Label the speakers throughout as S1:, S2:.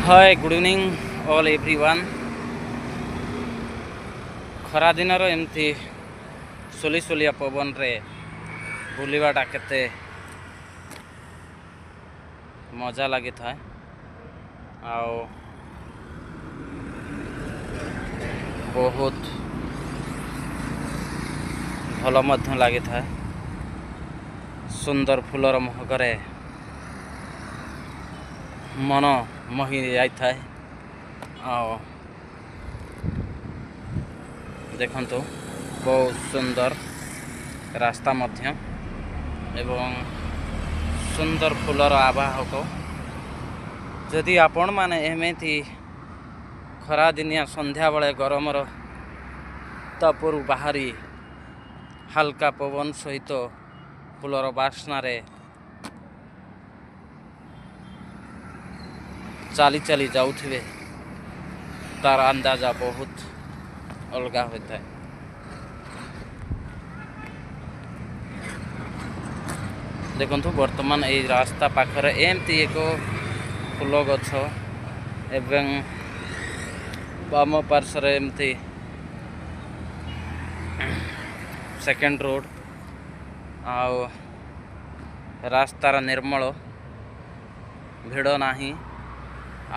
S1: Hi, good evening all everyone. ଖରାଦିନର ଏମିତି ସୁଲିସୁଲିଆ ପବନରେ ବୁଲିବାଟା କେତେ ମଜା ଲାଗିଥାଏ ଆଉ ବହୁତ ଭଲ ମଧ୍ୟ ଲାଗିଥାଏ। ସୁନ୍ଦର ଫୁଲର ମହକରେ ମନ ମୋହି ଯାଇଥାଏ। ଆଉ ଦେଖନ୍ତୁ, ବହୁତ ସୁନ୍ଦର ରାସ୍ତା ମଧ୍ୟ ଏବଂ ସୁନ୍ଦର ଫୁଲର ଆବାହକ। ଯଦି ଆପଣମାନେ ଏମିତି ଖରାଦିନିଆ ସନ୍ଧ୍ୟାବେଳେ ଗରମର ତାପରୁ ବାହାରି ହାଲକା ପବନ ସହିତ ଫୁଲର ବାସ୍ନାରେ ଚାଲି ଚାଲି ଯାଉଥିବେ, ତାର ଅନ୍ଦାଜା ବହୁତ ଅଲଗା ହୋଇଥାଏ। ଦେଖନ୍ତୁ, ବର୍ତ୍ତମାନ ଏଇ ରାସ୍ତା ପାଖରେ ଏମିତି ଏକ ଫୁଲ ଗଛ ଏବଂ ବାମ ପାର୍ଶ୍ୱରେ ଏମିତି ସେକେଣ୍ଡ ରୋଡ଼ ଆଉ ରାସ୍ତାର ନିର୍ମଳ, ଭିଡ଼ ନାହିଁ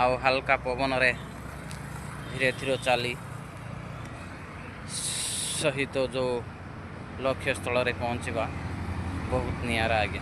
S1: ଆଉ ହାଲକା ପବନରେ ଧୀରେ ଧୀରେ ଚାଲି ସହିତ ଯେଉଁ ଲକ୍ଷ୍ୟସ୍ଥଳରେ ପହଞ୍ଚିବା ବହୁତ ନିଆରା ଆଜ୍ଞା।